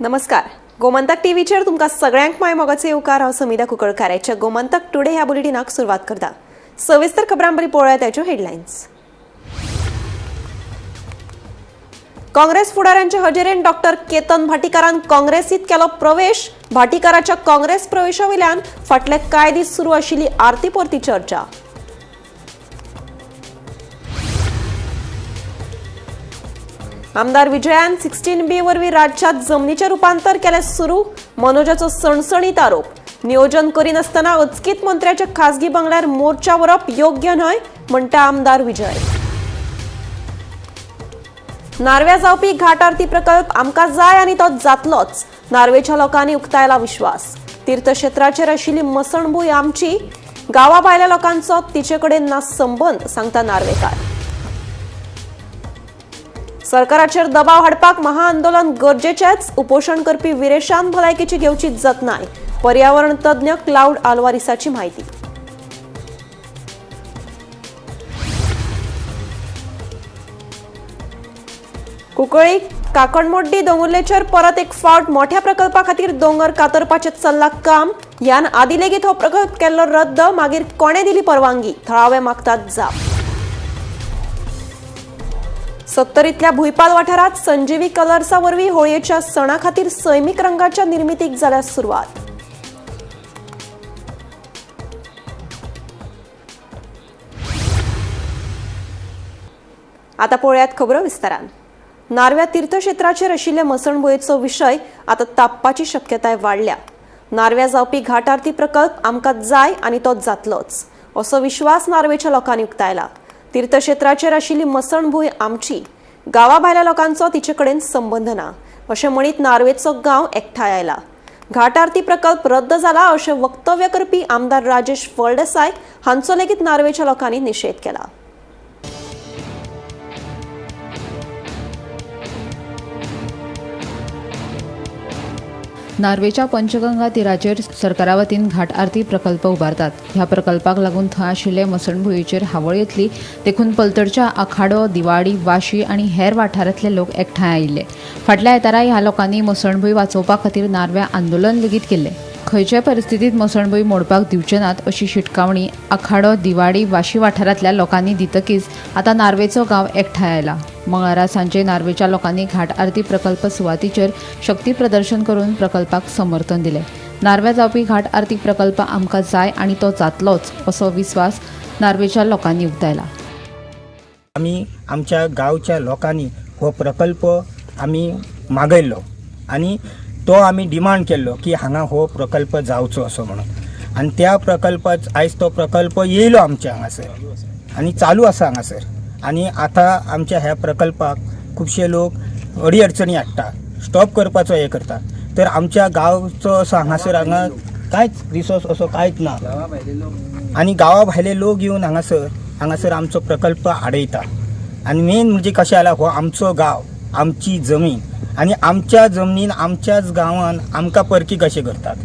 नमस्कार, गोमंतक टीव्हीचेर तुमकां सगळ्यांक my मोगाचे येवकार. हांव समिधा कुंकळकाराच्या गोमंतक टुडे ह्या बुलेटिनाक सुरवात करता. सविस्तर खबरांबरी पळोवया त्याच्यो हेडलायन्स. काँग्रेस फुडाऱ्यांचे हजेरेन डॉक्टर केतन भाटीकारान काँग्रेसीत केलो प्रवेश. भाटीकाराच्या काँग्रेस प्रवेशा वयल्यान फाटले कांय दीस सुरू आशिल्ली आरती परती चर्चा. आमदार विजयान 16B वरवीं राज्यात जमनीचें रुपांतर केलें सुरू. मनोजाचो सणसणीत आरोप. नियोजन करिनासतना अचकीत मंत्र्याच्या खासगी बंगल्यार मोर्चा व्हरप योग्य न्हय म्हणटा आमदार विजय. नार्व्या जावपी घाट आरती प्रकल्प आमकां जाय आनी तो जातलोच. नार्वेच्या लोकांनी उक्तायला विश्वास. तीर्थक्षेत्राचेर आशिल्ली मसणभूंय आमची, गांवा भायल्या लोकांचो तिचे कडेन ना संबंद, सांगता नार्वेकार. सरकाराचेर दबाव हाडपाक महाआंदोलन गरजेचेच. उपोशण करपी विरेशान भलायकेची घेवची जतनाय. पर्यावरण तज्ञ क्लाउड आल्वारिसाची म्हायती. कुंकळी काकणमोड्डी दोंगुल्लेचेर परत एक फावट मोठ्या प्रकल्पा खातीर दोंगर कातरपाचें चल्लां काम. ह्यान आदी लेगीत हो प्रकल्प केल्लो रद्द. मागीर कोणे दिली परवानगी? थळावे मागतात जाप. सत्तरींतल्या भुंयपाल वाठारांत संजीवी कलर्सा वरवीं होळयेच्या सणा खातीर सैमीक रंगाच्या निर्मितीक जाल्या सुरवात. आतां पळोवयात खबरो विस्तारान. नार्व्या तीर्थक्षेत्राचेर आशिल्ल्या मसणभुंयेचो विशय आतां तापपाची शक्यताय वाडल्या. नार्व्या जावपी घाट आरती प्रकल्प आमकां जाय आनी तो जातलोच असो विश्वास नार्वेच्या लोकांनी उक्तायला. तीर्थक्षेत्राचेर आशिल्ली मसणभूंय आमची, गांवा भायल्या लोकांचो तिचे कडेन संबंद ना अशें म्हणीत नार्वेचो गांव एकठांय आयला. घाट आरती प्रकल्प रद्द जाला अशें वक्तव्य करपी आमदार राजेश फळदेसाय हांचो लेगीत नार्वेच्या लोकांनी निशेध केला. नार्वेच्या पंचगंगा तिराचेर सरकारा वतीन घाट आरती प्रकल्प उबारतात. ह्या प्रकल्पाक लागून थंय आशिल्ले मसणभुंयेचेर हावळ येतली देखून पलतडच्या आखाडो, दिवाडी, वाशी आनी हेर वाठारांतले लोक एकठांय आयिल्ले. फाटल्या आयतारा ह्या लोकांनी मसणभूंय वाचोवपा खातीर नार्व्या आंदोलन लेगीत केल्लें. खंयच्याय परिस्थितीत मसणभूंय मोडपाक दिवचे नात अशी शिटकावणी आखाडो, दिवाडी, वाशी वाठारांतल्या लोकांनी दितकीच आतां नार्वेचो गांव एकठांय आयला. मंगळारा सांजे नार्वेच्या लोकांनी घाट आरती प्रकल्प सुवातीचेर शक्ती प्रदर्शन करून प्रकल्पाक समर्थन दिलें. नार्व्या जावपी घाट आरती प्रकल्प आमकां जाय आनी तो जातलोच असो विस्वास नार्वेच्या लोकांनी उक्तायला. आमी आमच्या गांवच्या लोकांनी हो प्रकल्प आमी मागयल्लो आनी तो आमी डिमांड केल्लो की हांगा हो प्रकल्प जावचो असो म्हणून. आनी त्या प्रकल्पाच आयज तो प्रकल्प येयलो आमच्या हांगासर आनी चालू आसा हांगासर. आनी आतां आमच्या ह्या प्रकल्पाक खुबशे लोक अडी अडचणी हाडटा, स्टॉप करपाचो हें करता. तर आमच्या गांवचो असो हांगासर हांगा कांयच रिसोर्स असो कांयच ना आनी गांवा भायले लोक येवन हांगासर हांगासर आमचो प्रकल्प आडयता. आनी मेन म्हणजे कशें जालां, हो आमचो गांव, आमची जमीन आनी आमच्या जमनीन आमच्याच गांवान आमकां परकी कशें करतात.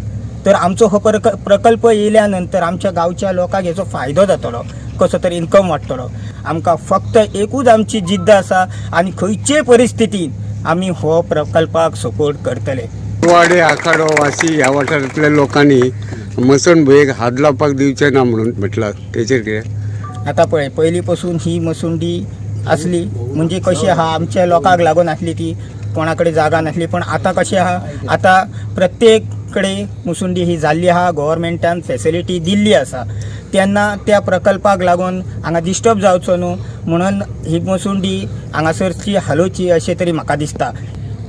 तर आमचो हो प्रकल्प येयल्या नंतर आमच्या गांवच्या लोकांक हेचो फायदो जातलो, कसो तरी इन्कम वाडटलो. आमकां फक्त एकूच आमची जिद्द आसा आनी खंयचेय परिस्थितीन आमी हो प्रकल्पाक सपोर्ट करतले. वाडे, आखाडो, वाशी ह्या वाठारांतल्या लोकांनी मसणभुंयेक हात लावपाक दिवचे ना म्हणून म्हटलां, तेचेर कितें? आतां पळय, पयलीं पसून ही मसुंडी आसली म्हणजे कशी आहा, आमच्या लोकांक लागून आसली ती, कोणा कडेन जागा नासली. पण आतां कशें आहा, आतां प्रत्येक कडेन मुसुंडी ही जाल्ली आहा, गव्हर्मेंटान फेसिलिटी दिल्ली आसा. तेन्ना त्या प्रकल्पाक लागून हांगा डिस्टर्ब जावचो न्हू म्हणून ही मसुंडी हांगासरची हालोवची अशें तरी म्हाका दिसता.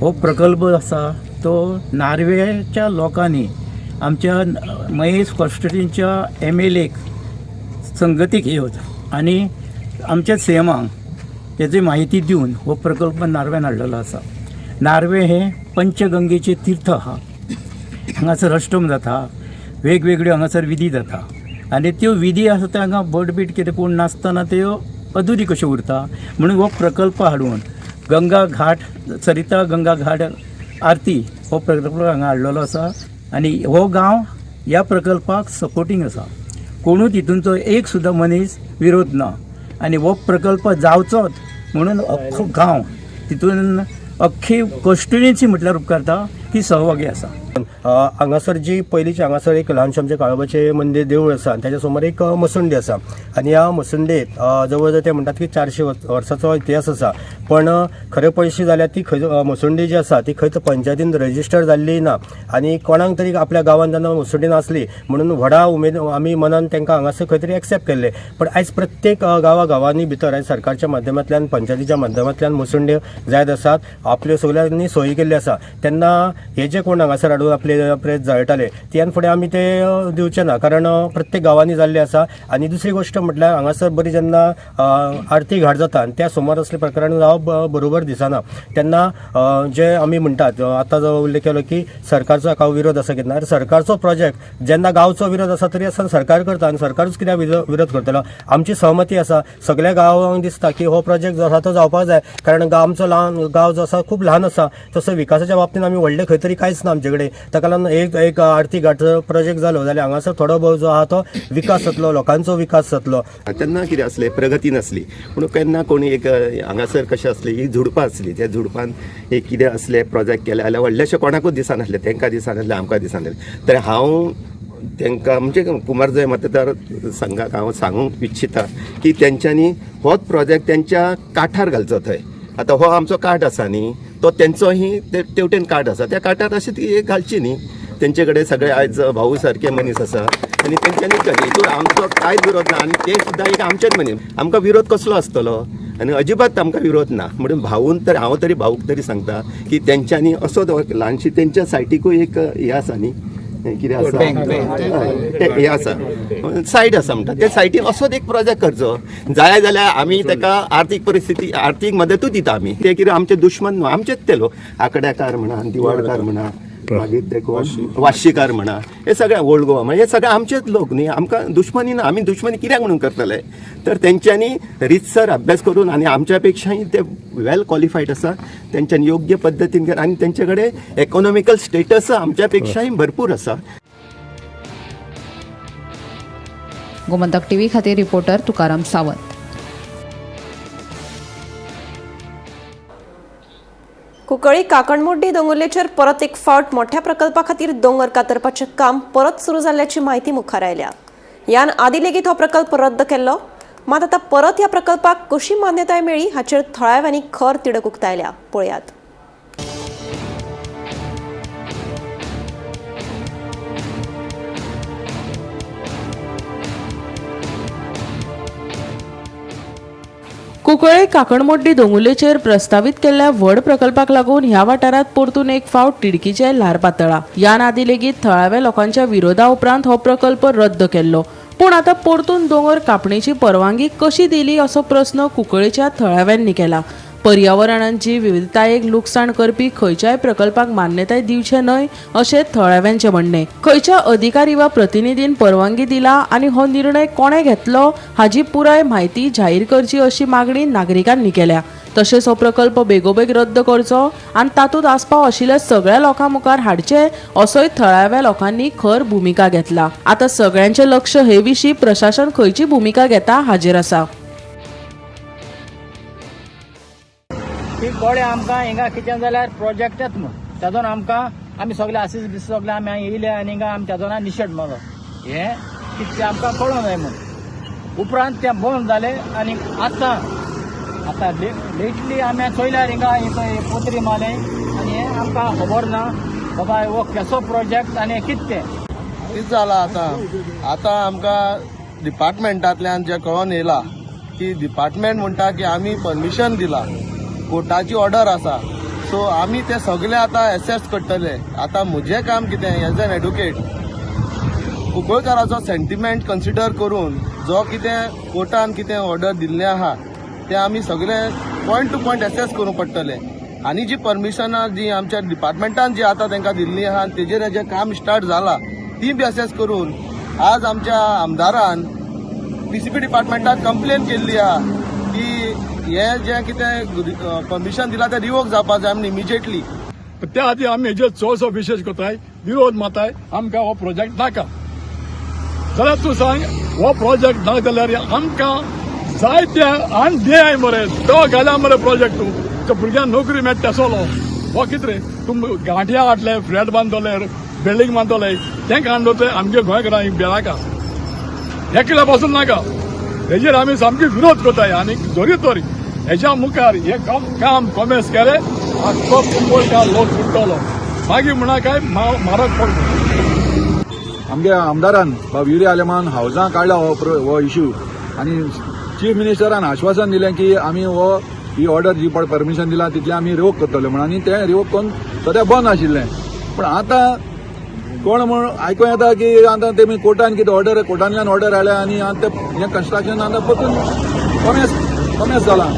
हो प्रकल्प आसा तो नार्वेच्या लोकांनी आमच्या महेश कॉन्स्टिट्युएन्सीच्या MLA संगतीक येवन आनी आमच्या CMांक तेजी म्हायती दिवन हो प्रकल्प नार्व्यान हाडलेलो आसा. नार्वे हे पंचगंगेचे तीर्थ आहा. हांगासर अष्टम जाता, वेगवेगळ्यो हांगासर विधी जाता आनी त्यो विधी आसा त्यो हांगा भटबीट कितें कोण नासतना त्यो अधुरी कश्यो उरता म्हणून हो प्रकल्प हाडून गंगा घाट, सरिता गंगा घाट आरती हो प्रकल्प हांगा हाडलेलो आसा आनी हो गांव ह्या प्रकल्पाक सपोर्टींग आसा. कोणूच हितूनचो एक सुद्दां मनीस विरोध ना आनी हो प्रकल्प जावचोच म्हणून अख्खो गांव तितून अख्खी कॉन्स्टिट्युएन्सी म्हटल्यार उपकारता ती सहभागी आसा. हांगासर जी पयलींची हांगासर एक ल्हानशें आमचें काळोबाचें मंदीर देवूळ आसा आनी ताच्या समोर एक मसुंडी आसा आनी ह्या मसुंडेत जवळ जवळ ते म्हणटात की 400 वर्साचो इतिहास आसा. पण खरें पळयशी जाल्यार ती खंय मसुंडी जी आसा ती खंयच पंचायतीन रजिस्टर जाल्ली ना आनी कोणाक तरी आपल्या गांवांत जेन्ना मसुंडी नासली म्हणून व्हडा उमेद आमी मनान तांकां हांगासर खंय तरी एक्सेप्ट केल्ले. पण आयज प्रत्येक गांवा गांवांनी भितर आयज सरकारच्या माध्यमांतल्यान पंचायतीच्या माध्यमांतल्यान मसुंड्यो जायत आसात, आपल्यो सगळ्यांनी सोयी केल्ली आसा. तेन्ना हे जे कोण हांगासर हाडून आपले आपले जळटाले त्यान फुडें आमी ते दिवचे ना, कारण प्रत्येक गांवांनी जाल्ले आसा. आनी दुसरी गोश्ट म्हटल्यार हांगासर बरी जेन्ना आरती घाट जाता आनी त्या सुमार असले प्रकरण जावप बरोबर दिसना. तेन्ना जे आमी म्हणटात आतां जो उल्लेख केलो की सरकारचो हाका विरोध आसा कितें ना, सरकारचो प्रोजेक्ट जेन्ना गांवचो विरोध आसा तरी आसतना सरकार करता आनी सरकारूच कित्याक विरोध करतलो. आमची सहमती आसा, सगळ्या गांवांक दिसता की हो प्रोजेक्ट जो आसा तो जावपाक जाय, कारण आमचो ल्हान गांव जो आसा खूब ल्हान आसा, तसो विकासाच्या बाबतींत आमी व्हडले खंय तरी कांयच ना आमचे कडेन. ताका लागून एक एक आरती घाट प्रोजेक्ट जालो जाल्यार हांगासर थोडो भोव जो आहा तो विकास जातलो, लोकांचो विकास जातलो. तेन्ना कितें आसलें प्रगती नासली पूण केन्ना कोणी एक हांगासर कशें आसलें ही झुडपां आसली, त्या झुडपान एक कितें आसलें प्रोजेक्ट केलें जाल्यार व्हडलेशें कोणाकूच दिसनासलें, तांकां दिसनासलें, आमकां दिसनासलें. तर हांव तांकां म्हणजे कुमारजुंवें मतदार संघाक हांव सांगूंक इच्छिता की तेंच्यांनी होच प्रोजेक्ट तेंच्या काठार घालचो थंय. आतां हो आमचो काठ आसा न्ही, तो तेंचोही तेवटेन काठ आसा, त्या काठार अशी ती एक घालची न्ही. तेंचे कडेन सगळे आयज भाऊ सारके मनीस आसा आनी तेंच्यांनी हितून आमचो कांयच विरोध ना आनी ते सुद्दां एक आमचेच मनीस. आमकां विरोध कसलो आसतलो आनी अजिबात आमकां विरोध ना. म्हणून भाऊन तर हांव तरी भाऊक तरी सांगता की तेंच्यांनी असो ल्हानशी तेंच्या सायटीकूय एक हें आसा न्ही, कितें आसा हें आसा सायड आसा म्हणटा, त्या सायटीन असोच एक प्रोजेक्ट करचो जाय जाल्यार आमी ताका आर्थीक परिस्थिती आर्थीक मदतूय दिता आमी. ते कितें आमचे दुश्मन न्हू, आमचेच ते लोक, आकड्याकार म्हणा, दिवाडकार म्हणा, मागीर ते कोण वाशीकार म्हणा, हे सगळे ओल्ड गोवा म्हणा, हे सगळे आमचेच लोक न्ही, आमकां दुश्मनी ना. आमी दुश्मनी कित्याक म्हणून करतले? तर तेंच्यांनी रितसर अभ्यास करून आनी आमच्या पेक्षाय ते वेल क्वॉलिफायड आसा, तेंच्यांनी योग्य पद्दतीन आनी तेंचे कडेन इकॉनॉमिकल स्टेटस आमच्या पेक्षाय भरपूर आसा. गोमंतक टीव्ही खातीर रिपोर्टर तुकाराम सावंत. कुंकळी काकणमोड्डी दोंगुल्लेचेर परत एक फावट मोठ्या प्रकल्पा खातीर दोंगर कातरपाचें काम परत सुरू जाल्ल्याची म्हायती मुखार आयल्या. ह्यान आदी लेगीत हो प्रकल्प रद्द केल्लो, मात आतां परत ह्या प्रकल्पाक कशी मान्यताय मेळ्ळी हाचेर थळाव्यांनी खर तिडक उक्तायल्या. पळयात. कुंकळे काकणमोड्डी दोंगुल्लेचेर प्रस्तावीत केल्ल्या व्हड प्रकल्पाक लागून ह्या वाठारांत परतून एक फावट तिडकीचें ल्हार पातळ्ळां. ह्यान आदी लेगीत थळाव्या लोकांच्या विरोधा उपरांत हो प्रकल्प रद्द केल्लो, पूण आतां परतून दोंगर कापणेची परवानगी कशी दिली असो प्रस्न कुंकळेच्या थळाव्यांनी केला. पर्यावरणाची विविधतायेक लुकसाण करपी खंयच्याय प्रकल्पाक मान्यताय दिवचे न्हय अशें थळाव्यांचें म्हणणें. खंयच्या अधिकारी वा प्रतिनिधीन परवानगी दिला आनी हो निर्णय कोणें घेतलो हाजी पुराय म्हायती जाहीर करची अशी मागणी नागरिकांनी केल्या. तशेंच हो प्रकल्प बेगोबेग रद्द करचो आनी तातूंत आस्पाव आशिल्ल्या सगळ्या लोकां मुखार हाडचे असोय थळाव्या लोकांनी खर भुमिका घेतला. आतां सगळ्यांचें लक्ष हे विशीं प्रशासन खंयची भुमिका घेता हाजेर आसा. ती कळ्ळें आमकां हिंगा कितें जाल्यार प्रोजेक्टच म्हूण तेजोन आमकां आमी सगळे आसीस बीस सगळे आमी हांगा येयले आनी हिंगा आमी तेजो निशेध मारलो. हें कितें तें आमकां कळोंक जाय म्हूण. उपरांत तें बंद जालें आनी आतां आतां लेटली आमी चोयल्यार हिंगा पत्री मारलें आनी हें आमकां खबर ना बाबा हो कसो प्रोजेक्ट आनी कितें तें. कितें जालां आतां आतां आमकां डिपार्टमेंटांतल्यान जें कळोन येयलां की डिपार्टमेंट म्हणटा की आमी परमिशन दिलां, कोर्टाची ऑर्डर आसा, सो आमी ते सगळे आतां एसेस करतले. आतां म्हजें काम कितें एज एन एडवोकेट कुंकळकाराचो सेंटिमेंट कन्सिडर करून जो कितें कोर्टान कितें ऑर्डर दिल्लें आहा तें आमी सगळे पॉयंट टू पॉयंट एसेस करूंक पडटलें. आनी जी परमिशनां जी आमच्या डिपार्टमेंटान जी आतां तांकां दिल्ली आहा तेजेर जें काम स्टार्ट जालां ती बी एसेस करून आज आमच्या आमदारान पीसीपी डिपार्टमेंटाक कंप्लेन केल्ली आहा की हे जें कितें परमिशन दिलां तें रिवोक जावपा जाय आमी इमिजिएटली. त्या खातीर आमी हेजेर चडसो विशेश करताय, विरोध मारताय. आमकां हो प्रोजेक्ट नाका जाल्यार तूं सांग, हो प्रोजेक्ट ना जाल्यार आमकां जायते आनी देय मरे तो घाल्या मरे प्रोजेक्ट तूं त्या भुरग्यांक नोकरी मेळटा तसलो हो कितें रे. तुम गांठया हाडले, फ्लॅट बांदतले, बिल्डींग बांदतले, तें काडून दवरतले. आमगे गोंयकारांक बेनाका, एकल्या पासून नाका. हेजेर आमी सामकी विरोध करताय. आनी जरी तर हेज्या मुखार हे काम कॉमेस केले, आख्खो कुंकळकार लोक फुट्टलो. मागीर म्हणा काय म्हारग पडलो. आमगे आमदारान बाब युरी आलेमान हावजां काडला हो इश्यू आनी चीफ मिनिस्टरान आश्वासन दिलें की आमी हो ही ऑर्डर जी पळय परमिशन दिला तितलें आमी रिवोक करतले म्हणून, आनी तें रिवोक करून सद्या बंद आशिल्लें. पूण आतां कोण म्हूण आयकूं येता की आतां तेमी कोर्टान कितें ऑर्डर, कोर्टांतल्यान ऑर्डर आयल्या आनी आतां हें कन्स्ट्रक्शन आतां परतून कॉमेस जालां.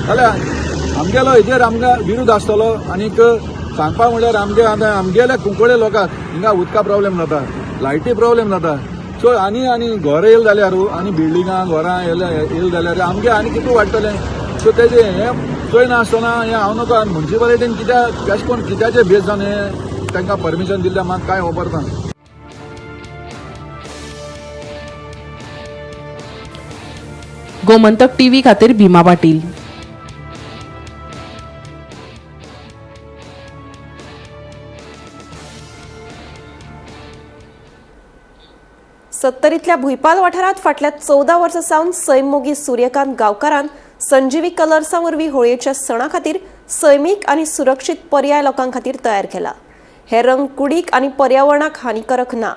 जाल्यार आमगेलो हेजेर आमकां विरोध आसतलो. आनीक सांगपाक म्हणल्यार आमगे आतां आमगेल्या कुंकळे लोकांक हिंगा उदका प्रॉब्लेम जाता, लायटी प्रॉब्लेम जाता. सो आनी आनी घर येयले जाल्यार आनी बिल्डिंगां घरां येयले जाल्यार आमगे आनी कितू वाडटलें. सो तेजें हें चोयनासतना हें हांव नको म्युनिसिपालिटीन कित्याक कशें कोण कित्याचें बेस जावन हें तांकां परमिशन दिल्लें म्हाका कांय खबर ना. गोमंतक टीव्ही खातीर भीमा पाटील. सत्तरीतल्या भुंयपाल वाठारांत फाटल्या 14 वर्सां सावन सैममोगी सूर्यकांत गांवकारान संजीवी कलर्सा वरवीं होळयेच्या सणा खातीर सैमीक आनी सुरक्षीत पर्याय लोकां खातीर तयार केला. हे रंग कुडीक आनी पर्यावरणाक हानिकारक ना.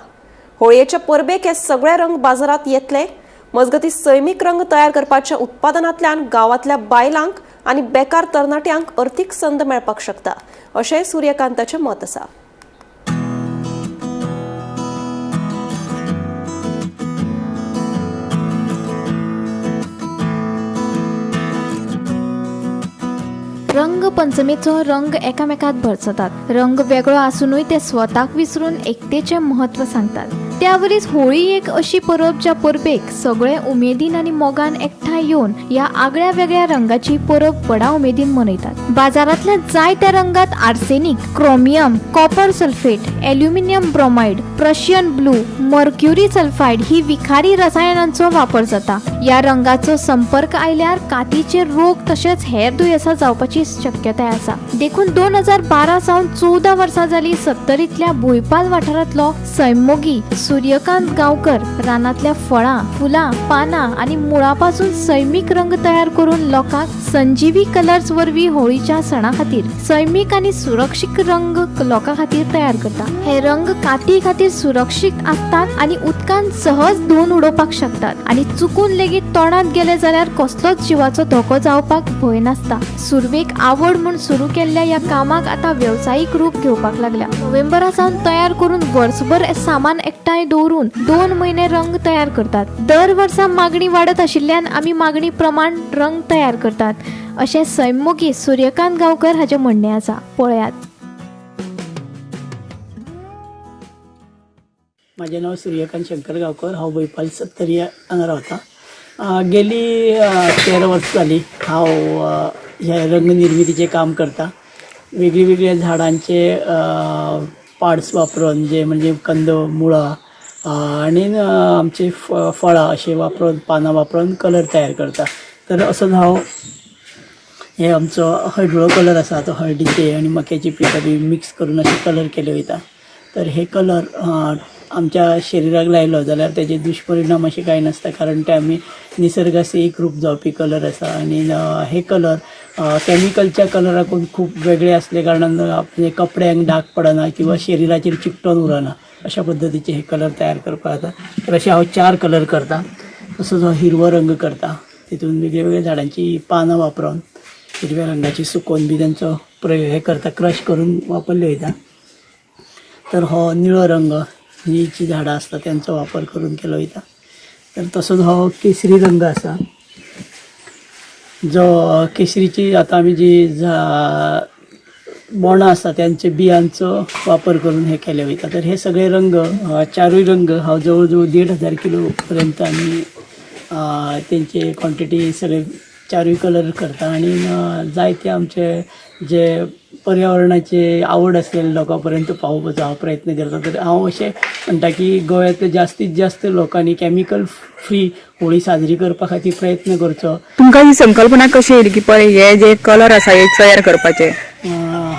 होळयेच्या परबेक हे सगळे रंग बाजारांत येतले. मजगतीं सैमीक रंग तयार करपाच्या उत्पादनांतल्यान गांवांतल्या बायलांक आनी बेकार तरणाट्यांक अर्थीक संद मेळपाक शकता अशें सूर्यकांताचें मत आसा. रंग पंचमीचो रंग एकामेकात भरसतात. रंग वेगळो आसुनूय ते स्वताक विसरून एकतेचें म्हत्व सांगतात. त्यावरीच होळी एक अशी परब ज्या परबेक सगळे उमेदीन आनी मोगान एकठांय येवन ह्या आगळ्या वेगळ्या रंगाची परब व्हडा उमेदीन मनयतात. बाजारांतल्या जायत्या रंगात arsenic, chromium, copper sulphate, aluminium bromide, Prussian blue, mercury sulphide ही विखारी रसायनांचो वापर जाता. ह्या रंगाचो संपर्क आयल्यार कातीचे रोग तशेंच हेर दुयेंसां जावपाची शक्यताय आसा. देखून 2012 सावन 14 वर्सां जाली सत्तरींतल्या भुंयपाल वाठारांतलो सैममोगी सूर्यकांत गांवकर रानांतल्या फळां, फुलां, पानां आनी मुळापासून सैमीक रंग तयार करून लोकांक संजीवी कलर्स वरवीं होळीच्या सणा खातीर सैमीक आनी सुरक्षीत रंग लोकां खातीर तयार करता. हे रंग काती खातीर सुरक्षीत आसतात आनी उदकान सहज धुवन उडोवपाक शकतात आनी चुकून लेगीत तोंडांत गेले जाल्यार कसलोच जिवाचो धोको जावपाक भंय नासता. सुरवेक आवड म्हूण सुरू केल्ल्या ह्या कामाक आतां वेवसायीक रूप घेवपाक लागल्या. नोव्हेंबरा सावन तयार करून वर्सभर सामान एकठांय दवरून 2 म्हयने रंग तयार करतात. दर वर्सा मागणी वाडत आशिल्ल्यान आमी मागणी प्रमाण रंग तयार करतात अशें सैममोगी सूर्यकांत गांवकर हाचें म्हणणें आसा. पळयात. म्हाजें नांव सूर्यकांत शंकर गांवकर. हांव भुंयपाल सत्तरी हांगा रावता. गेली 13 वर्सां जाली हांव ह्या रंग निर्मितीचें काम करता. वेगळी वेगळ्या झाडांचे पार्ट्स वापरून जे म्हणजे कंद, मुळां आनी आमचे फळां अशें वापरून, पानां वापरून कलर तयार करता. तर असोच हांव हे आमचो हळडुळो कलर आसा तो हळदीचे आनी मक्याची पिठां बी मिक्स करून अशे कलर केले वयता. तर हे कलर आमच्या शरिराक लायलो जाल्यार तेजे दुश्परिणाम अशें कांय नासता, कारण ते आमी निसर्गाशी एक रूप जावपी कलर आसा. आनी हे कलर कॅमिकलच्या कलराकून खूब वेगळे आसले कारणान म्हणजे कपड्यांक डाग पडना किंवा शरिराचेर चिकटोन उरना अशा पद्दतीचे हे कलर तयार करपाक जाता. तर अशे हांव 4 कलर करता. तसोच हांव हिरवो रंग करता, तितून वेगळे वेगळे झाडांची पानां वापरून हिरव्या रंगाची सुकोवन बी तेंचो प्रयोग हे करता, क्रश करून वापरले वयता. तर हो निळो रंग ही जी झाडां आसता तेंचो वापर करून केलो वयता. तर तसोच हो केसरी रंग आसा, जो केसरीची आतां आमी जी बोंडां आसता त्यांचे बियांचो वापर करून हे केले वयता. तर हे सगळे रंग, 4 रंग हांव जवळ जवळ 1500 किलो पर्यंत आमी तेंचे क्वॉन्टिटी सगळे 4 कलर करता. आनी जायते आमचे जे पर्यावरणाचे आवड आसलेले लोकां पर्यंत पावोवपाचो हांव प्रयत्न करता. तर हांव अशें म्हणटा की गोव्यांतले जास्तीत जास्त लोकांनी कॅमिकल फ्री होळी साजरी करपा खातीर प्रयत्न करचो. तुमकां ही संकल्पना कशी येयली की पळय हे जे कलर आसा हे तयार करपाचे?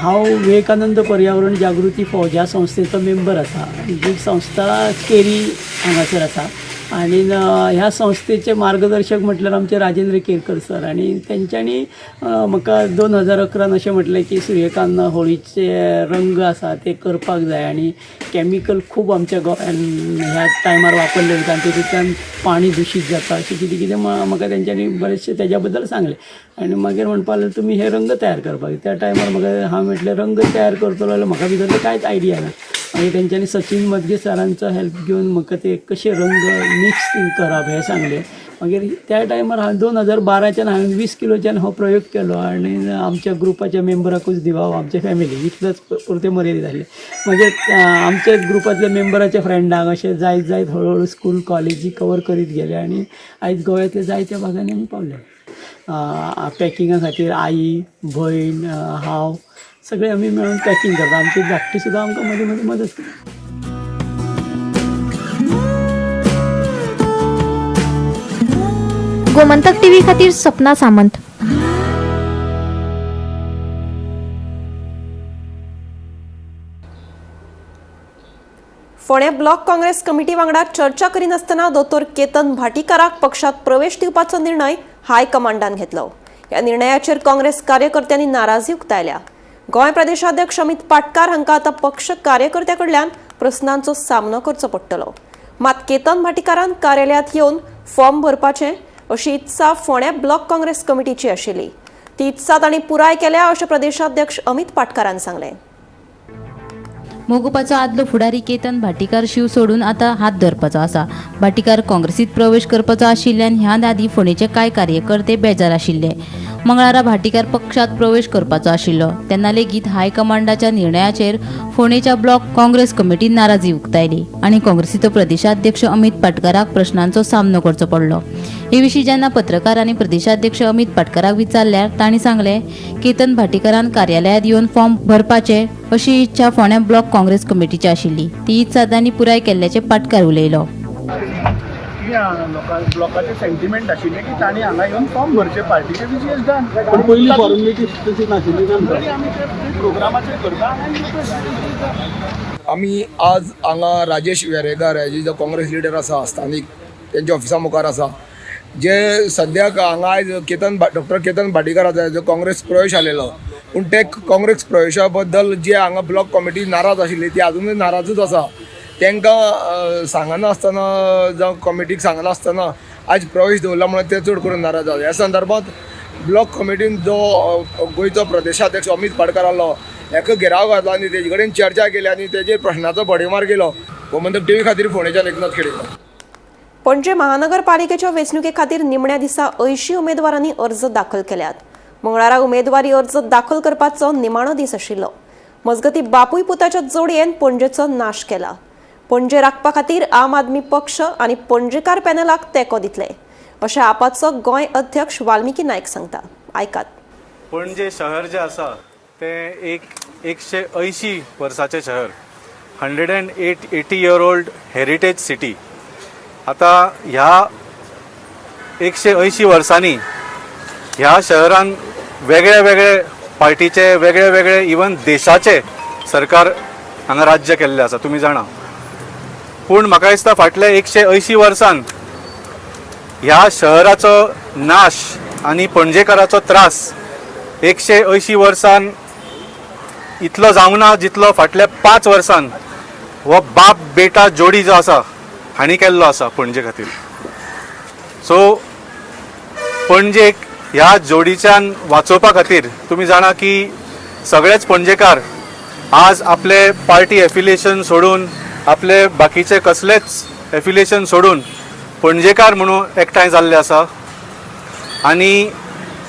हांव विवेकानंद पर्यावरण जागृती फौज ह्या संस्थेचो मेंबर आसा, जी संस्था केरी हांगासर आसा. आनी ह्या संस्थेचे मार्गदर्शक म्हटल्यार आमचे राजेंद्र केरकर सर. आनी तेंच्यांनी म्हाका 2011 अशें म्हटलें की सूर्यकांत, होळीचे रंग आसा ते करपाक जाय आनी कॅमिकल खूब आमच्या गोंयान ह्या टायमार वापरले वयता आनी तितूंतल्यान पाणी दुशीत जाता, अशें कितें कितें म्हाका तेंच्यांनी बरेचशें तेज्या बद्दल सांगलें. आनी मागीर म्हणपाक लागले तुमी हे रंग तयार करपाक. त्या टायमार म्हाका हांव म्हटलें रंग तयार करतलो जाल्यार म्हाका भितर कांयच आयडिया ना. मागीर तेंच्यांनी सचीन मदगे सरांचो हेल्प घेवन म्हाका ते कशे रंग मिक्स करप हें सांगलें. मागीर त्या टायमार हांवें 2012च्यान हांवें 20 किलोच्यान हो प्रयोग केलो आनी आमच्या ग्रुपाच्या मेंबराकूच दिवप, आमच्या फॅमिली इतलोच पुरते मर्यादीत आसले. मागीर आमच्या ग्रुपांतल्या मेंबराच्या फ्रेंडांक अशें जायत जायत हळूहळू स्कूल कॉलेजी कवर करीत गेले आनी आयज गोव्यांतल्या जायत्या भागांनी आमी पावले. पॅकिंगा खातीर आई, भयण, हांव सगळे आमी मेळून पॅकींग करता. आमची धाकटी सुद्दां आमकां मदीं मदीं मदत करता. गोमंतक टीव्ही खातीर सपना सामंत. फोंडें ब्लॉक काँग्रेस कमिटी वांगडा चर्चा करिनासतना दोतोर केतन भाटीकाराक पक्षात प्रवेश दिवपाचो निर्णय हायकमांडान घेतलो. ह्या निर्णयाचेर काँग्रेस कार्यकर्त्यांनी नाराजी उक्तायल्या. गोंय प्रदेशाध्यक्ष अमित पाटकार हांकां आतां पक्ष कार्यकर्त्यां कडल्यान प्रस्नांचो सामनो करचो पडटलो. मात केतन भाटीकारान कार्यालयांत येवन फॉर्म भरपाचें अशी इत्सा फोंडें ब्लॉक काँग्रेस कमिटीची आशिल्ली. ती इत्सा तांणी पुराय केल्या अशें प्रदेशाध्यक्ष अमित पाटकारान सांगलें. मोगोपाचो आदलो फुडारी केतन भाटीकार शिव सोडून आतां हात धरपाचो आसा. भाटीकार काँग्रेसीत प्रवेश करपाचो आशिल्ल्यान ह्या आदीं फोंडेचे कांय कार्यकर्ते बेजार आशिल्ले. मंगळारा भाटीकार पक्षात प्रवेश करपाचो आशिल्लो तेन्ना लेगीत हायकमांडाच्या निर्णयाचेर फोंडेच्या ब्लॉक काँग्रेस कमिटीन नाराजी उक्तायली आनी काँग्रेसीचो प्रदेशाध्यक्ष अमित पाटकाराक प्रश्नांचो सामनो करचो पडलो. हे विशीं जेन्ना पत्रकारांनी प्रदेशाध्यक्ष अमित पाटकाराक विचारल्यार तांणी सांगलें, केतन भाटीकारान कार्यालयांत येवन फॉर्म भरपाचे अशी इच्छा फोंड्या ब्लॉक काँग्रेस कमिटीची आशिल्ली. ती इत्सा तांणी पुराय केल्ल्याचें पाटकार उलयलो. ब्लॉकाचे सेंटिमेंट आशिल्ले की तांणी हांगा येवन फॉर्म भरचे पार्टीचे, which is done. पण पयली फॉर्मेलिटी तशी नाशिल्ली. आमी ते प्रोग्रामाचेर करता. आमी आज हांगा राजेश वेरेंकार जो काँग्रेस लिडर आसा स्थानीक तेंच्या ऑफिसा मुखार आसा. जे सद्याक हांगा आयज केतन डॉक्टर केतन भाटीकार आसा जो काँग्रेस प्रवेश आलेलो, पूण ते काँग्रेस प्रवेशा बद्दल जे हांगा ब्लॉक कमिटी नाराज आशिल्ली ती आजुनूय नाराजूच आसा. तांकां सांगनासतना जावं कमिटीक सांगनासतना आज प्रवेश दवरला म्हणून ते चड करून नाराज आसा. ह्या संदर्भात ब्लॉक कमिटीन जो गोंयचो प्रदेशाध्यक्ष अमित पाटकार आसलो हेका घेराव घातला आनी तेजे कडेन चर्चा केली आनी तेजेर प्रश्नाचो भडीमार केलो. गोमंतक टीव्ही खातीर फोंडेच्यान एकनाथ खेडेकर. पणजे महानगरपालिकेच्या वेंचणुके खातीर निमण्या दिसा 80 उमेदवारांनी अर्ज दाखल केल्यात. मंगळारा उमेदवारी अर्ज दाखल करपाचो निमाणो दीस आशिल्लो. मजगतीं बापूय पुताच्या जोडयेन पणजेचो नाश केला. पणजे राखपा खातीर आम आदमी पक्ष आनी पणजेकार पॅनलाक तेंको दितले अशें आपाचो गोंय अध्यक्ष वाल्मिकी नायक सांगता. आयकात. पणजे शहर जें आसा तें 180 वर्साचें शहर, 180 year old heritage city. आतां ह्या 180 वर्सांनी ह्या शहरान वेगळे वेगळे पार्टीचे, वेगळे वेगळे इवन देशाचे सरकार हांगा राज्य केल्लें आसा, तुमी जाणा. पूण म्हाका दिसता फाटल्या 180 वर्सान ह्या शहराचो नाश आनी पणजेकाराचो त्रास 180 वर्सान इतलो जावंक ना जितलो फाटल्या 5 वर्सान हो बाप बेटा जोडी जो आसा हांणी केल्लो आसा पणजे खातीर. सो पणजेक ह्या जोडीच्यान वाचोवपा खातीर तुमी जाणा की सगळेच पणजेकार आज आपले पार्टी एफिलिएशन सोडून, आपले बाकीचे कसलेच एफिलिएशन सोडून पणजेकार म्हणून एकठांय जाल्ले आसा आनी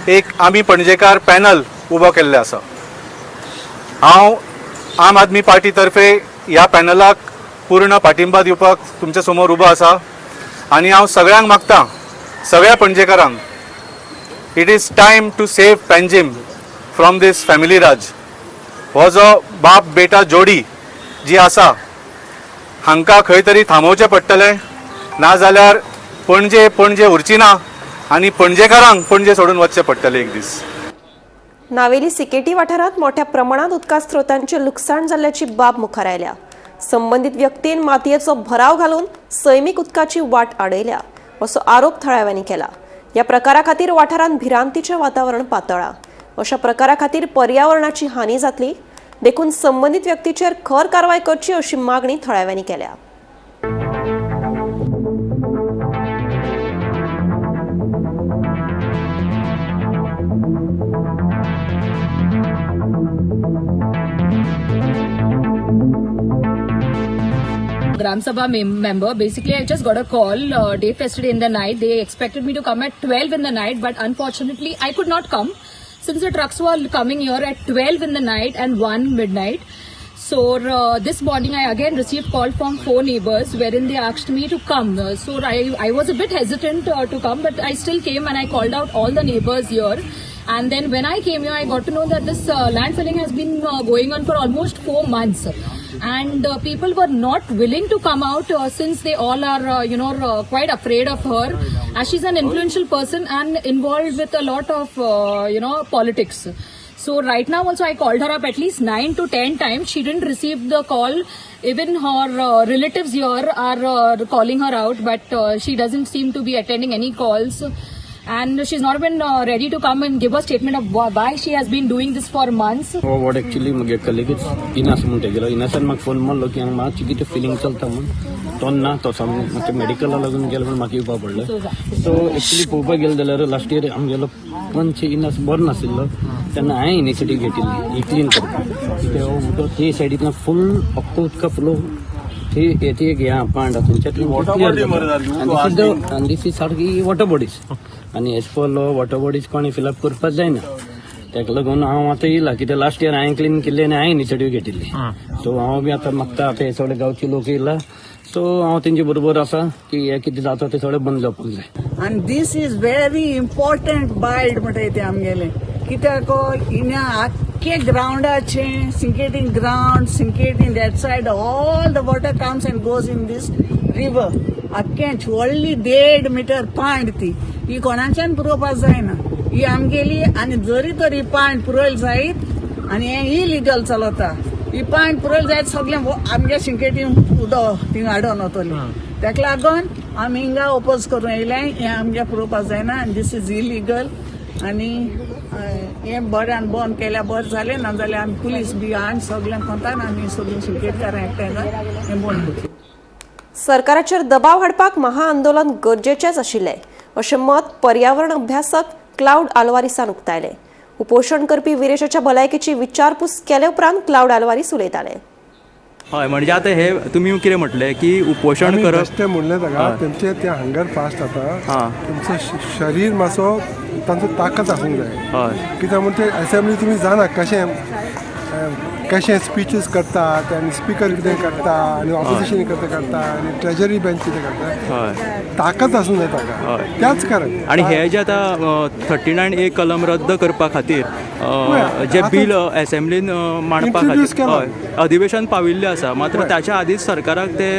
एक आमी पणजेकार पॅनल उबो केल्ले आसा. हांव आम आदमी पार्टी तर्फे ह्या पॅनलाक पूर्ण पाठिंबा दिवपाक तुमच्या समोर उबो आसा आनी हांव सगळ्यांक मागता, सगळ्या पणजेकारांक, it is time to save Panjim from this family Raj. हो जो बाप बेटा जोडी जी आसा हांकां खंय तरी थांबोवचें पडटलें, नाजाल्यार पणजे पणजे उरची ना आनी पणजेकारांक पणजे सोडून वचचें पडटलें एक दीस. नावेली सिकेटी वाठारांत मोठ्या प्रमाणात उदका स्रोतांचे लुकसाण जाल्ल्याची बाब मुखार आयल्या. संबंदीत व्यक्तीन मातयेचो भराव घालून सैमीक उदकाची वाट आडयल्या असो आरोप थळाव्यांनी केला. ह्या प्रकारा खातीर वाठारांत भिरांतीचें वातावरण पातळ्ळां. अशा प्रकारा खातीर पर्यावरणाची हानी जातली, देखून संबंदीत व्यक्तीचेर खर कारवाय करची अशी मागणी थळाव्यांनी केल्या. Gram Sabha member. Basically, I just got a call day yesterday in the night. They expected me to come at 12 in the night, but unfortunately, I could not come since the trucks were coming here at 12 in the night and 1 midnight. So this morning, I again received call from 4 neighbors wherein they asked me to come. So I was a bit hesitant to come, but I still came and I called out all the neighbors here. And then when I came here, I got to know that this landfilling has been going on for almost 4 months. And people were not willing to come out since they all are, quite afraid of her, as she's an influential person and involved with a lot of, politics. So right now also I called her up at least 9 to 10 times. She didn't receive the call. Even her relatives here are calling her out, but she doesn't seem to be attending any calls. And she's not even ready to come and give a statement of why she has been doing this for months. हो ward actually म्हगे कलिगूच इनास म्हणटा गेलो. इनासान म्हाका phone मारलो की हांगा मातशें कितें फिलिंग चलता म्हूण. तो ना तो मातशें मेडिकला लागून गेलो म्हूण म्हाका येवपा पडलें. सो एक्चुअली पळोवपाक गेलो जाल्यार लास्ट इयर आमगेलो पंच इनास बरो नाशिल्लो तेन्ना हांवें इनिशिएटीव घेतिल्ली ही क्लीन करपाक. कित्याक उदक ते सायडींतल्यान फूल अख्खो उदका फ्लो ती एक हें पांड आसा थंयच्यातल्यान आनी दीस is सारकी वॉटर बॉडीज आनी as per law water bodies कोणें फिलअप करपाक जायना. ताका लागून हांव आतां येयला कित्याक लास्ट इयर हांवें क्लीन केल्लें आनी हांवें इनिशिएटीव घेतिल्ली. सो हांव बी आतां मागता आतां हे सगळे गांवचे लोक येयला सो हांव तेंचे बरोबर आसा की हें कितें जाता तें सगळें बंद जावपाक जाय. आनी this is very important बायट म्हणटा तें आमगेलें, कित्याक हिंगा आख्खे ग्रावंडाचें Sinquerim ground, Sinquerim that side all the water comes and goes in this river. आख्खें व्हडली 1.5 मिटर पांड ती ही कोणाच्यान पुरोवपाक जायना. ही आमगेली आनी जरी तर ही पांड पुरयल जायत आनी हें इलिगल चलता. ही पांड पुरयल जायत सगळें आमगे सिंकेटी उदक थिंगा हाडून वतली. ताका लागून आमी हिंगा ओपोज करून येयलें, हें आमगे पुरोवपाक जायना आनी this is illegal. आनी हें बऱ्यान बंद केल्यार बरें जालें, नाजाल्यार आमी पुलीस बी हाड सगळ्यांक कोंतान आमी सगळीं सिंकेटकारां एकठांय जावन हें बंद करतलीं. सरकाराचेर दबाव हाडपाक महाआंदोलन गरजेचेंच आशिल्लें अशें मत पर्यावरण अभ्यासक क्लाउड आल्वारीसान उक्तायलें. उपोशण करपी विरेशाच्या भलायकेची विचारपूस केले उपरांत क्लाउड आल्वारीस उलयताले. हय, म्हणजे आतां हे तुमी कितें म्हटलें की उपोशण करप बेश्टें म्हणलें ताका तेमचें तें हंगर फास्ट जाता, तेमचें शरीर मातसो तांचो ताकद आसूंक जाय. कित्याक म्हण ते एसेंब्ली तुमी जाणा कशें कशें स्पिचीस करतात आनी स्पिकर कितें करता आनी ऑपोजिशन कितें करता आनी ट्रेजरी बेंच कितें करता, ताकद आसूंक जाय ताका. त्याच कारण आनी हे जे आतां 39A कलम रद्द करपा खातीर जे बील एसेंब्लीन मांडपा खातीर अधिवेशन पाविल्लें आसा, मात्र ताच्या आदींच सरकाराक ते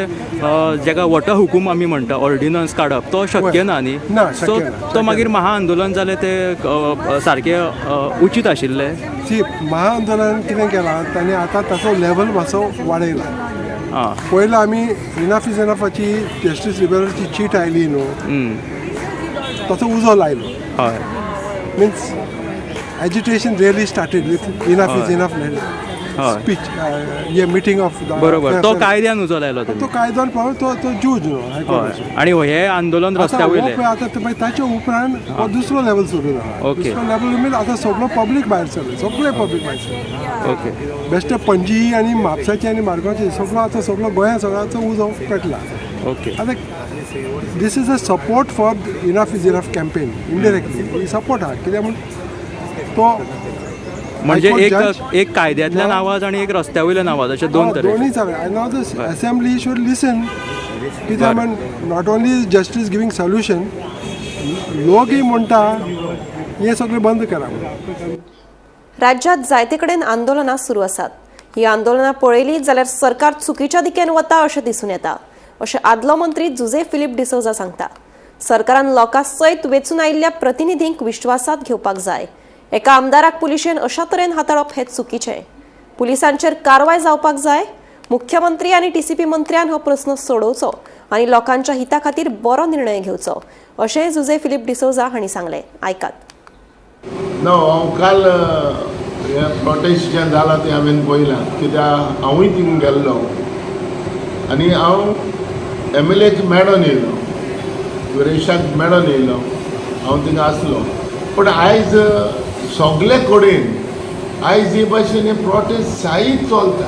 जाका वटा हुकूम आमी म्हणटा ऑर्डिनन्स काडप तो शक्य ना न्ही, सो तो मागीर महाआंदोलन जालें तें सारकें उचीत आशिल्लें. सी, महाआंदोलन कितें केलां तांणी आतां ताचो लेवल मातसो वाडयला. पयलीं आमी इनफ is इनफाची जस्टीस रिबेलोची चीट आयली न्हू, ताचो उजो लायलो. हय, means agitation really started with enough is enough speech, हे मिटींग ऑफ. बरोबर, तो कायद्यान उजो लायलो, तो कायद्यान तो तो जूज न्हू. आनी हे आंदोलन रस्त्या वयलें आतां ताच्या उपरांत हो दुसरो लेवल सुरू जाला. दुसरो लेवल मीन आतां सगळो पब्लीक भायर सरलो, सगळे पब्लीक भायर सरलो. ओके, बेश्टे पणजी आनी म्हापसाचे आनी मार्गांवचे सगळो आतां सगळो गोंया सगळ्याचो उजो पेटला. ओके, आतां this is a support for enough is enough campaign indirectly support आहा. कित्याक म्हूण तो म्हणजे एक कायद्यांतल्यान आवाज आनी एक रस्त्या वयल्यान आवाज अशे दोन तरेन दोनूय जाले. Now the assembly should listen. कित्याक म्हण not only justice giving solution, लोकय म्हणटा हें सगळें बंद करा. राज्यात जायते कडेन आंदोलनां सुरू आसात. ही आंदोलनां पळयली जाल्यार सरकार चुकीच्या दिकेन वता अशें दिसून येता अशें आदलो मंत्री जुझे फिलीप डिसोजा सांगता. सरकारान लोकां सयत वेंचून आयिल्ल्या प्रतिनिधींक विश्वासात घेवपाक जाय. एका आमदाराक पुलिशेन अशा तरेन हाताळप हें चुकीचें. पुलिसांचेर कारवाय जावपाक जाय. मुख्यमंत्री आनी टीसीपी मंत्र्यान हो प्रस्न सोडोवचो आनी लोकांच्या हिता खातीर बरो निर्णय घेवचो, अशें जुझे फिलीप डिसोजा हांणी सांगलें. आयकात. ना, हांव काल हें प्रोटेस्ट जें जालां तें हांवें पळयलां, कित्याक हांवूय थिंग गेल्लो आनी हांव एमएलएक मेळोन येयलो, विरेशाक मेळोन येयलो, हांव थिंगा आसलो. पूण आयज सगळे कडेन आयज हे भाशेन हे प्रोटेस्ट जायत चलता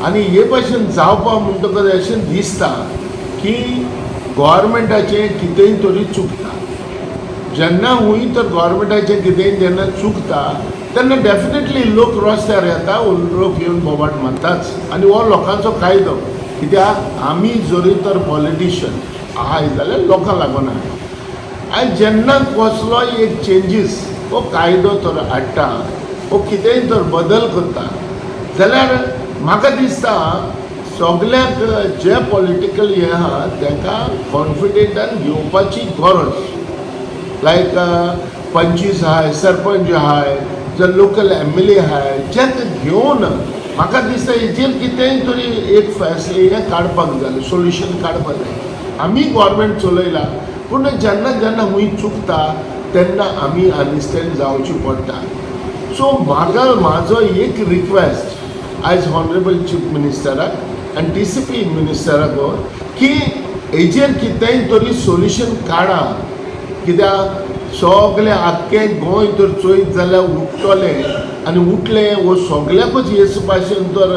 आनी हे भाशेन जावपा म्हणटकच अशें दिसता की गोवोरमेंटाचें कितेंय तरी चुकता. जेन्ना हूंय तर गोवोरमेंटाचें कितेंय जेन्ना चुकता तेन्ना डेफिनेटली लोक रस्त्यार येता, लोक येवन बोबाट मारताच आनी हो लोकांचो कायदो. कित्याक आमी जरी तर पॉलिटिशियन आहाय जाल्यार लोकांक लागून आहाय. आयज जेन्ना कसलोय एक चेंजीस हो कायदो तर हाडटा वो कितेंय तर बदल करता जाल्यार म्हाका दिसता सगल्यांक जे पॉलिटिकल हें आहा तांकां कॉन्फिडंटान घेवपाची गरज. लायक पंचीस आहाय, सरपंच आहाय, जे लोकल एमएलए आहाय, जेका घेवन म्हाका दिसता हेजेर कितेंय तरी एक फैसले हें काडपाक जाय, सोल्युशन काडपाक जाय. आमी गोवोरमेंट चलयला पूण जेन्ना जेन्ना खूंय चुकता तेन्ना आमी अंडरस्टँड जावची पडटा. सो म्हाका म्हाजो एक रिक्वेस्ट आयज ऑनरेबल चीफ मिनिस्टराक आनी टीसीपी मिनिस्टराक की हेजेर कितेंय तरी सोल्युशन काडा. कित्याक सगळें आख्खें गोंय तर चोयत जाल्यार उठ्ठलें आनी उठलें वो सगळ्याकूच हेच भाशेन तर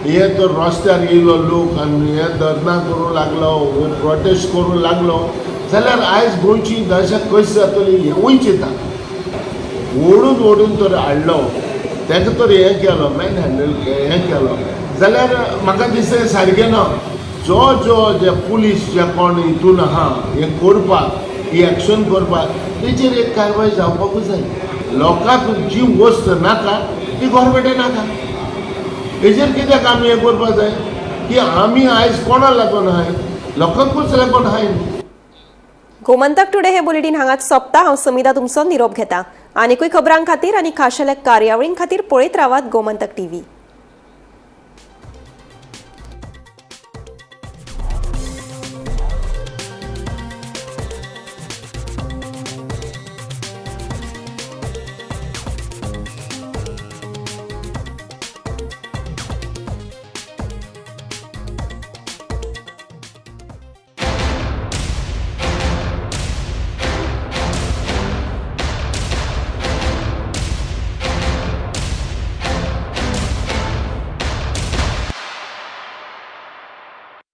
हे तर रस्त्यार येयलो लोक आनी हे धरणां करूंक लागलो, हो प्रोटेस्ट करूंक लागलो जाल्यार आयज गोंयची दशा कशी जातली हेंवूय चिंता. ओडून ओडून तर हाडलो ताका तर हें केलो, मॅन हँडल हें केलो जाल्यार म्हाका दिसता सारकें ना. जो जो जे पुलीस जे कोण हितून आहा हें करपाक, ही एक्शन करपाक, तेचेर एक कारवाय जावपाकूच जाय. लोकांक जी वस्त नाका ती गोवोरमेंटाक नाका. हेजेर कित्याक आमी हें करपाक जाय की आमी आयज कोणा लागून आहाय, लोकांकूच लागून आहाय. गोमंतक टुडे हे बुलेटीन हांगाच सोंपता. हांव समिता तुमचो निरोप घेता. आनीकूय खबरां खातीर आनी खाशेल्या कार्यावळीं खातीर पळयत रावात गोमंतक टीव्ही.